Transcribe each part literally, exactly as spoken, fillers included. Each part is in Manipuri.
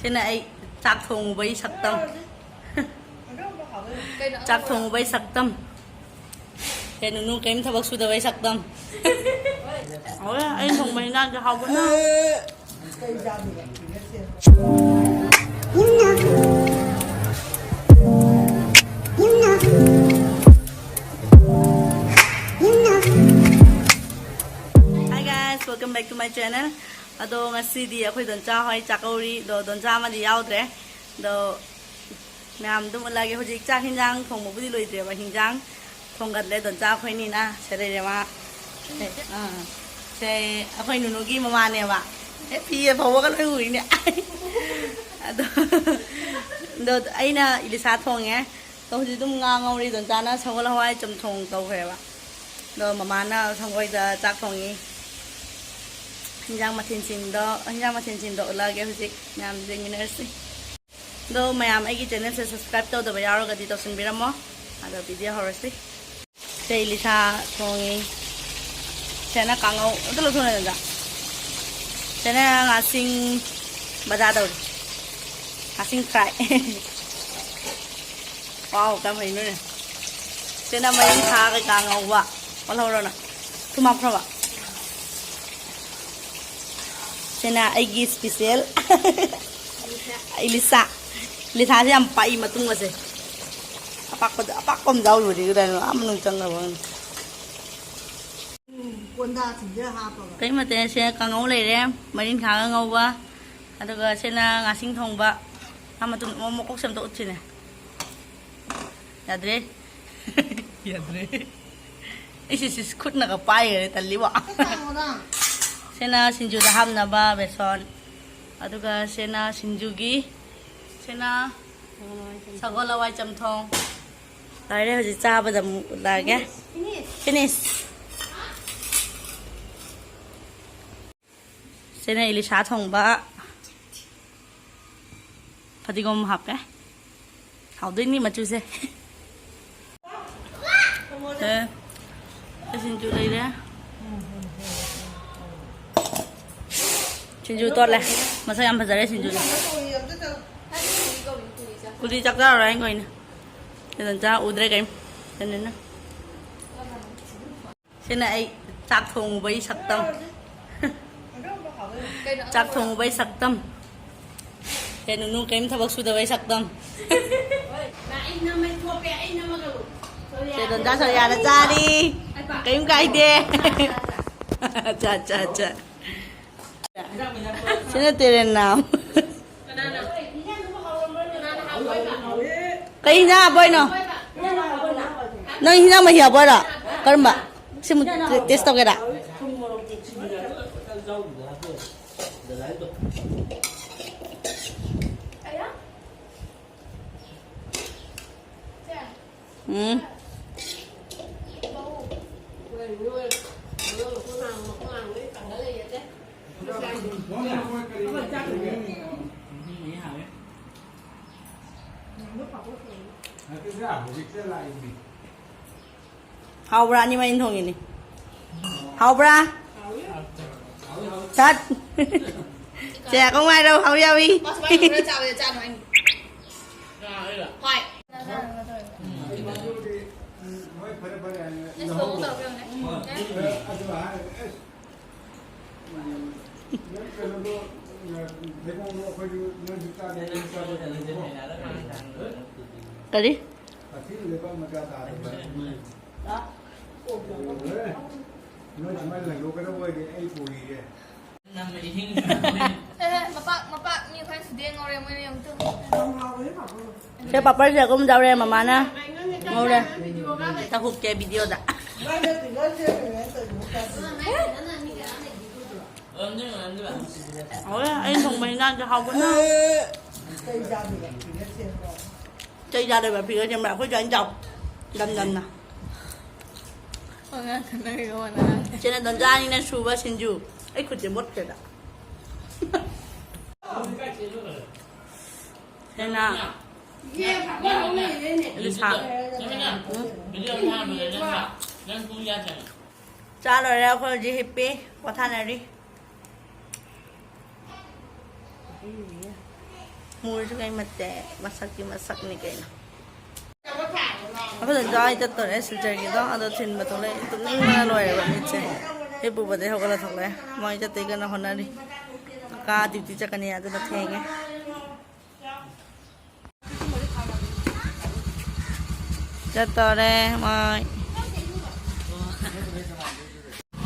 ꯁꯤꯅ ꯑꯩ ꯆꯥꯛ ꯊꯣꯡꯉꯨꯕꯩ ꯁꯛꯇꯝ꯫ ꯆꯥꯛ ꯊꯣꯡꯉꯨꯕꯩ ꯁꯛꯇꯝ꯫ ꯀꯩꯅꯣ, ꯅꯨ ꯀꯔꯤꯝ ꯊꯕꯛ ꯁꯨꯗꯕꯩ ꯁꯛꯇꯝ꯫ ꯍꯣꯏ, ꯑꯩꯅ ꯊꯣꯡꯕ ꯍꯤꯟꯖꯥꯡꯁꯦ ꯍꯥꯎꯕꯅ꯫ Hi guys, welcome back to my channel. ꯑꯗꯣ ꯉꯁꯤꯗꯤ ꯑꯩꯈꯣꯏ ꯗꯣꯟꯆꯥ ꯍꯣꯏ ꯆꯥꯛꯀꯧꯔꯤ꯫ ꯑꯗꯣ ꯗꯣꯟꯆꯥ ꯑꯃꯗꯤ ꯌꯥꯎꯗ꯭ꯔꯦ꯫ ꯑꯗꯣ ꯃꯌꯥꯝ ꯑꯗꯨꯝ ꯎꯠꯂꯛꯑꯒꯦ꯫ ꯍꯧꯖꯤꯛ ꯆꯥꯛ ꯍꯤꯟꯖꯥꯡ ꯊꯣꯡꯕꯕꯨꯗꯤ ꯂꯣꯏꯗ꯭ꯔꯦꯕ, ꯍꯤꯟꯖꯥꯡ ꯊꯣꯡꯒꯠꯂꯦ ꯗꯣꯟꯆꯥ ꯑꯩꯈꯣꯏꯅꯤꯅ꯫ ꯁꯦ ꯂꯩꯔꯦ ꯃꯥ꯫ ꯑꯥ, ꯁꯦ ꯑꯩꯈꯣꯏ ꯅꯨꯅꯨꯒꯤ ꯃꯃꯥꯅꯦꯕ꯫ ꯑꯦ, ꯐꯤ ꯐꯧꯕꯒ ꯂꯣꯏ ꯎꯔꯤꯅꯦ꯫ ꯑꯗꯣ, ꯑꯗꯣ ꯑꯩꯅ ꯏꯂꯤꯁꯥ ꯊꯣꯡꯉꯦ꯫ ꯑꯗꯣ ꯍꯧꯖꯤꯛ ꯑꯗꯨꯝ ꯉꯥ ꯉꯧꯔꯤ꯫ ꯗꯣꯟꯆꯥꯅ ꯁꯒꯣꯜ ꯍꯋꯥꯏ ꯆꯝꯊꯣꯡ ꯇꯧꯈ꯭ꯔꯦꯕ꯫ ꯑꯗꯣ ꯃꯃꯥꯅ ꯁꯪꯒꯣꯏꯗ ꯆꯥꯛ ꯊꯣꯡꯉꯤ꯫ ꯍꯤꯟꯖꯥꯡ ꯃꯊꯦꯜꯁꯤꯡꯗꯣ, ꯍꯤꯟꯖꯥꯡ ꯃꯊꯦꯜꯁꯤꯡꯗꯣ ꯎꯠꯂꯛꯑꯒꯦ ꯍꯧꯖꯤꯛ ꯃꯌꯥꯝ ꯌꯦꯡꯃꯤꯟꯅꯔꯁꯤ꯫ ꯑꯗꯣ ꯃꯌꯥꯝ ꯑꯩꯒꯤ channelꯁꯦ subscribe ꯇꯧꯗꯕ ꯌꯥꯎꯔꯒꯗꯤ ꯇꯧꯁꯤꯟꯕꯤꯔꯝꯃꯣ꯫ ꯑꯗꯣ video ꯍꯧꯔꯁꯤ꯫ ꯁꯦ ꯏꯂꯤꯁꯥ ꯊꯣꯡꯉꯤ꯫ ꯁꯦꯅ ꯀꯥꯡꯉꯧ ꯑꯝꯇ ꯂꯧꯊꯣꯛꯅꯗ꯫ ꯁꯦꯅ ꯉꯥꯁꯤꯡ ꯕꯖꯥꯔ ꯇꯧꯔꯤ꯫ ꯉꯥꯁꯤꯡ fry꯫ Wow, ꯀꯌꯥꯝ ꯍꯩꯅꯣꯅꯦ꯫ ꯁꯤꯅ ꯃꯔꯤꯡꯈꯥ ꯀꯩꯀꯥ ꯉꯧꯕ꯫ ꯑꯣꯜꯍꯧꯔꯣꯅ꯫ ꯊꯨꯝ ꯍꯥꯞꯈ꯭ꯔꯕ? ꯁꯤꯅ ꯑꯩꯒꯤ special꯫ ꯑꯩ ꯂꯤꯁꯥ꯫ ꯂꯤꯁꯥꯁꯦ ꯌꯥꯝ ꯄꯥꯛꯏ ꯃꯇꯨꯡꯒꯁꯦ꯫ ꯑꯄꯥꯛꯄꯗ, ꯑꯄꯥꯛꯄ ꯑꯃ ꯌꯥꯎꯔꯤꯕꯅꯤ ꯀꯗꯥꯏꯅꯣ? ꯑꯥ ꯃꯅꯨꯡ ꯆꯪꯈ꯭ꯔꯕ ꯈꯪꯗꯦ꯫ ꯀꯣꯟꯗꯥꯁꯤꯡꯁꯦ ꯍꯥꯞꯄꯒ꯫ ꯀꯩ ꯃꯊꯦꯜ? ꯁꯦ ꯀꯥꯡꯉꯧ ꯂꯩꯔꯦ, ꯃꯔꯤꯡꯈꯥꯒ ꯉꯧꯕ, ꯑꯗꯨꯒ ꯁꯤꯅ ꯉꯥꯁꯤꯡ ꯊꯣꯡꯕ꯫ ꯑꯥ ꯃꯇꯨꯡ ꯃꯀꯣꯛꯁꯦ ꯑꯝꯇ ꯎꯠꯁꯤꯅꯦ꯫ ꯌꯥꯗ꯭ꯔꯦ꯫ ꯌꯥꯗ꯭ꯔꯦ꯫ ꯑꯩꯁꯦ ꯁꯤ ꯈꯨꯠꯅꯒ ꯄꯥꯏꯈ꯭ꯔꯦ, ꯇꯜꯂꯤꯕꯣ꯫ ꯁꯤꯅ ꯁꯤꯡꯖꯨꯗ ꯍꯥꯞꯅꯕ ꯕꯦꯁꯣꯟ꯫ ꯑꯗꯨꯒ ꯁꯤꯅ ꯁꯤꯡꯖꯨꯒꯤ꯫ ꯁꯤꯅ ꯁꯒꯣꯜ ꯍꯋꯥꯏ ꯆꯝꯊꯣꯡ꯫ ꯂꯣꯏꯔꯦ, ꯍꯧꯖꯤꯛ ꯆꯥꯕꯗ ꯑꯃꯨꯛ ꯎꯠꯂꯛꯑꯒꯦ꯫ Finish꯫ ꯁꯤꯅ ꯏꯂꯤꯁꯥ ꯊꯣꯡꯕ꯫ ꯐꯗꯤꯒꯣꯝ ꯍꯥꯞꯄꯦ꯫ ꯍꯥꯎꯗꯣꯏꯅꯤ ꯃꯆꯨꯁꯦ꯫ ꯑꯦ, ꯁꯤꯡꯖꯨ ꯂꯩꯔꯦ꯫ ꯁꯤꯡꯖꯨ ꯇꯣꯠꯂꯦ꯫ ꯃꯁꯛ ꯌꯥꯝ ꯐꯖꯔꯦ ꯁꯤꯡꯖꯨꯁꯦ꯫ ꯀꯨꯂꯤ ꯆꯥꯛ ꯆꯥꯔꯨꯔꯣ ꯍꯥꯏꯅ ꯀꯧꯏꯅꯦ꯫ ꯁꯤꯗ ꯆꯥ ꯎꯗ꯭ꯔꯦ ꯀꯔꯤꯝ꯫ ꯁꯤꯗꯅ꯫ ꯁꯤꯅ ꯑꯩ ꯆꯥꯛ ꯊꯣꯡꯉꯨꯕꯩ ꯁꯛꯇꯝ꯫ ꯆꯥꯛ ꯊꯣꯡꯉꯨꯕꯩ ꯁꯛꯇꯝ꯫ ꯁꯦ ꯅꯨꯅꯨ ꯀꯔꯤꯝ ꯊꯕꯛ ꯁꯨꯗꯕꯩ ꯁꯛꯇꯝ꯫ ꯁꯦ ꯗꯣꯟꯗꯥ ꯁꯣꯔꯤꯌꯥꯅ ꯆꯥꯔꯤ꯫ ꯀꯔꯤꯝ ꯀꯥꯏꯗꯦ꯫ ꯆꯥ ꯆꯥ ꯆꯥ꯫ ꯁꯤꯅ ꯇꯦꯔꯦꯟꯅꯥꯎ꯫ ꯀꯩ ꯍꯤꯟꯖꯥꯡ ꯍꯥꯞꯄꯣꯏꯅꯣ? ꯅꯪ ꯍꯤꯟꯖꯥꯡ ꯃꯍꯤ ꯍꯥꯞꯄꯣꯏꯔꯣ? ꯀꯔꯝꯕ? ꯁꯤꯃꯨꯛ ꯇꯦꯁ ꯇꯧꯒꯦꯔꯥ? ꯎꯝ꯫ ꯍꯥꯎꯕ꯭ꯔꯥ? ꯑꯅꯤꯃꯛ ꯑꯩꯅ ꯊꯣꯡꯉꯤꯅꯦ꯫ ꯍꯥꯎꯕ꯭ꯔꯥ? ꯆꯠ꯫ ꯆꯦ ꯀꯧ ꯉꯥꯏꯔꯣ, ꯍꯥꯎ ꯌꯥꯎꯏ꯫ ꯃꯥꯁꯨ ꯃꯥꯏ ꯈꯔ ꯆꯥꯕꯗ ꯆꯥꯅꯨ ꯍꯥꯏꯅꯤ꯫ ꯍꯣꯏ꯫ ꯑꯦꯁ, ꯂꯧꯕ ꯇꯧꯔꯛꯄ ꯌꯥꯎꯅꯦ꯫ ꯀꯔꯤ? ꯅꯣꯏ ꯁꯨꯃꯥꯏꯅ ꯂꯪꯊꯣꯛꯀꯗꯕ ꯑꯣꯏꯔꯗꯤ ꯑꯩ ꯄꯨꯔꯤꯒꯦ꯫ ꯑꯦ, ꯃꯄꯥꯛ, ꯃꯄꯥꯛ ꯃꯤ ꯈꯔ ꯁꯨꯗꯦ ꯉꯧꯔꯦ ꯃꯣꯏ ꯃꯌꯥꯝꯗꯣ꯫ ꯁꯦ ꯄꯥꯄꯔꯁꯦ ꯑꯒꯨꯝ ꯌꯥꯎꯔꯦ, ꯃꯃꯥꯅ ꯉꯧꯔꯦ꯫ ꯆꯥꯛ ꯍꯨꯞꯀꯦ ꯚꯤꯗꯤꯑꯣꯗ꯫ ꯍꯥꯎꯋꯦ, ꯑꯩꯅ ꯊꯣꯡꯕ ꯍꯤꯟꯖꯥꯡꯁꯦ ꯍꯥꯎꯕꯅ꯫ ꯆꯩ ꯆꯥꯗꯣꯏꯕ ꯐꯤꯒꯔ ꯁꯦꯝꯕ꯭ꯔꯥ? ꯑꯩꯈꯣꯏ ꯑꯗꯨꯃꯥꯏꯅ ꯆꯥꯎ꯫ ꯗꯝ ꯗꯝꯅ꯫ ꯑꯉꯥꯡ ꯈꯟꯅꯔꯤꯕ ꯋꯥꯅ ꯉꯥꯡꯉꯦ꯫ ꯆꯦꯅ ꯗꯣꯟꯖꯥꯅꯤꯅ ꯁꯨꯕ ꯁꯤꯡꯖꯨ꯫ ꯑꯩ ꯈꯨꯠꯁꯦ ꯃꯣꯠꯈ꯭ꯔꯦꯗ꯫ ꯁꯦꯅ꯫ ꯏꯁꯥ꯫ ꯎꯝ꯫ ꯆꯥ ꯂꯣꯏꯔꯦ, ꯑꯩꯈꯣꯏ ꯍꯧꯖꯤꯛ ꯍꯤꯞꯄꯤ, ꯄꯣꯊꯥꯅꯔꯤ꯫ ꯃꯨꯔꯁꯨ ꯀꯩ ꯃꯠꯇꯦ, ꯃꯁꯛꯇꯤ ꯃꯁꯛꯅꯤ ꯀꯩꯅꯣ꯫ ꯑꯩꯈꯣꯏꯗꯣ ꯖꯥꯏ ꯆꯠꯇꯣꯔꯦ ꯁꯤꯜꯆꯔꯒꯤꯗꯣ, ꯑꯗꯣ ꯊꯤꯟꯕ ꯊꯣꯛꯂꯛꯑꯦ꯫ ꯇꯨꯝꯅꯤꯡꯕꯅ ꯂꯣꯏꯔꯦꯕ ꯃꯤꯠꯁꯦ꯫ ꯍꯦꯛ ꯄꯨꯕꯗꯩ ꯍꯧꯒꯠꯂ ꯊꯣꯛꯂꯛꯑꯦ꯫ ꯃꯣꯏ ꯆꯠꯇꯣꯏ ꯀꯟꯅ ꯍꯣꯠꯅꯔꯤ꯫ ꯀꯀꯥ ꯗ꯭ꯌꯨꯇꯤ ꯆꯠꯀꯅꯤ ꯑꯗꯨꯅ ꯊꯦꯡꯉꯦ꯫ ꯆꯠꯇꯣꯔꯦ ꯃꯣꯏ꯫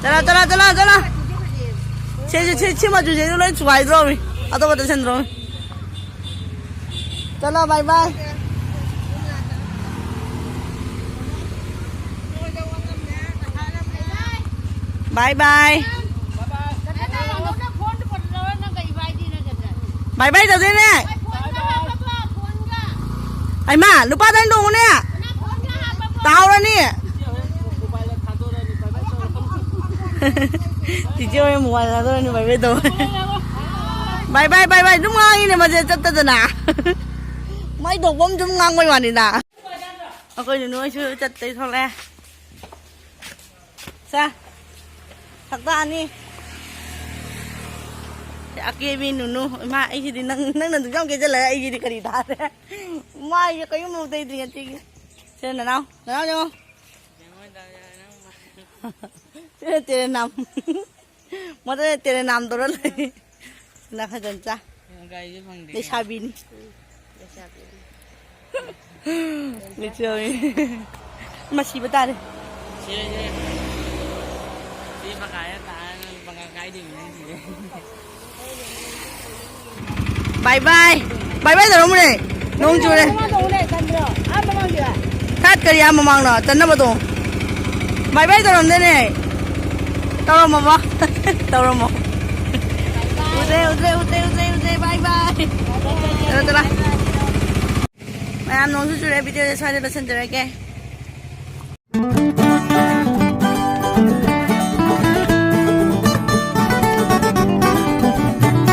ꯆꯠꯂꯣ, ꯆꯠꯂꯣ, ꯆꯠꯂꯣ, ꯆꯠꯂꯣ꯫ ꯁꯤ, ꯁꯤ, ꯁꯤ, ꯁꯤ ꯃꯆꯨꯁꯦ ꯂꯣꯏ ꯊꯨꯒꯥꯏꯗ꯭ꯔꯣꯃꯤ꯫ ꯑꯇꯣꯞꯄ ꯇꯩꯁꯟꯗ꯭ꯔꯣꯃꯤ꯫ ꯆꯠꯂꯣ, bye bye꯫ Bye bye꯫ Bye bye ꯇꯧꯗꯣꯏꯅꯦ꯫ ꯍꯩꯃꯥ, ꯂꯨꯄꯥ ꯇꯔꯥ ꯇꯣꯡꯉꯨꯅꯦ꯫ ꯇꯥꯍꯧꯔꯅꯤ꯫ ꯆꯤꯆꯦ ꯍꯣꯏ mobile ꯊꯥꯗꯣꯔꯅꯤ, bye bye ꯇꯧ꯫ Bye bye, bye bye ꯑꯗꯨꯝ ꯉꯥꯡꯉꯤꯅꯦ ꯃꯁꯦ ꯆꯠꯇꯗꯅ꯫ ꯃꯥꯏ ꯊꯣꯛꯄ ꯑꯃ ꯁꯨꯝ ꯉꯥꯡꯕꯩ ꯋꯥꯅꯤꯗ꯫ ꯑꯩꯈꯣꯏ ꯅꯨꯅꯨ ꯍꯣꯏꯁꯨ ꯆꯠꯇꯩ ꯊꯣꯛꯂꯛꯑꯦ꯫ ꯁꯦ, ꯁꯛꯇꯥꯛꯑꯅꯤ꯫ ꯁꯦ, ꯑꯀꯦꯕꯤ ꯅꯨꯅꯨ꯫ ꯏꯃꯥ, ꯑꯩꯁꯤꯗꯤ ꯅꯪ, ꯅꯪꯅ ꯑꯗꯨꯛ ꯌꯥꯝ ꯀꯦꯖꯜꯂꯒ ꯑꯩꯁꯤꯗꯤ ꯀꯔꯤ ꯇꯥꯔꯦ? ꯃꯥꯏꯁꯦ ꯀꯔꯤꯝ ꯇꯩꯗ꯭ꯔꯤ ꯉꯁꯤꯒꯤ꯫ ꯁꯦ, ꯅꯅꯥꯎ, ꯅꯅꯥꯎ ꯌꯦꯡꯉꯣ꯫ ꯁꯦ, ꯇꯦꯔꯦ ꯅꯥꯝ꯫ ꯃꯗꯨꯅ ꯇꯦꯔꯦ ꯅꯥꯝ ꯇꯧꯔ ꯂꯩ꯫ ꯁꯤꯅ ꯈꯖꯟ ꯆꯥ꯫ ꯒꯥꯔꯤꯁꯨ ꯐꯪꯗꯦ꯫ ꯂꯩꯁꯥꯕꯤꯅꯤ꯫ ꯂꯩꯁꯥꯕꯤꯅꯤ꯫ ꯂꯩꯁꯥꯕꯤ꯫ ꯃꯁꯤꯕ ꯇꯥꯔꯦ꯫ ꯁꯦ, ꯁꯦ꯫ ꯁꯤ ꯕꯀꯥ ꯇꯥꯔꯅ ꯕꯀꯥ ꯀꯥꯏꯗꯣꯏꯅꯣ ꯅꯪꯁꯤꯗꯤ꯫ Bye bye꯫ Bye bye ꯇꯧꯔꯝꯃꯨꯅꯦ꯫ ꯅꯣꯡ ꯆꯨꯔꯦ꯫ ꯃꯃꯥꯡꯗ ꯑꯃꯨꯛ ꯂꯩ ꯇꯟꯗ꯭ꯔꯣ? ꯑꯥ ꯃꯃꯥꯡꯒꯤꯗ꯫ ꯊꯠ ꯀꯔꯤ ꯑꯥ ꯃꯃꯥꯡꯅꯣ? ꯆꯠꯅꯕꯗꯣ꯫ Bye bye ꯇꯧꯔꯝꯗꯣꯏꯅꯦ꯫ ꯇꯧꯔꯝꯃꯕꯣ? ꯇꯧꯔꯝꯃꯣ꯫ ꯎꯗ꯭ꯔꯦ, ꯎꯗ꯭ꯔꯦ, ꯎꯗ꯭ꯔꯦ, ꯎꯗ꯭ꯔꯦ, ꯎꯗ꯭ꯔꯦ꯫ Bye bye꯫ ꯆꯠꯂꯣ, ꯆꯠꯂꯣ꯫ ꯃꯌꯥꯝ ꯅꯣꯡꯁꯨ ꯆꯨꯔꯦ, videoꯁꯦ ꯁ꯭ꯋꯥꯏꯗ ꯂꯣꯏꯁꯤꯟꯖꯔꯒꯦ꯫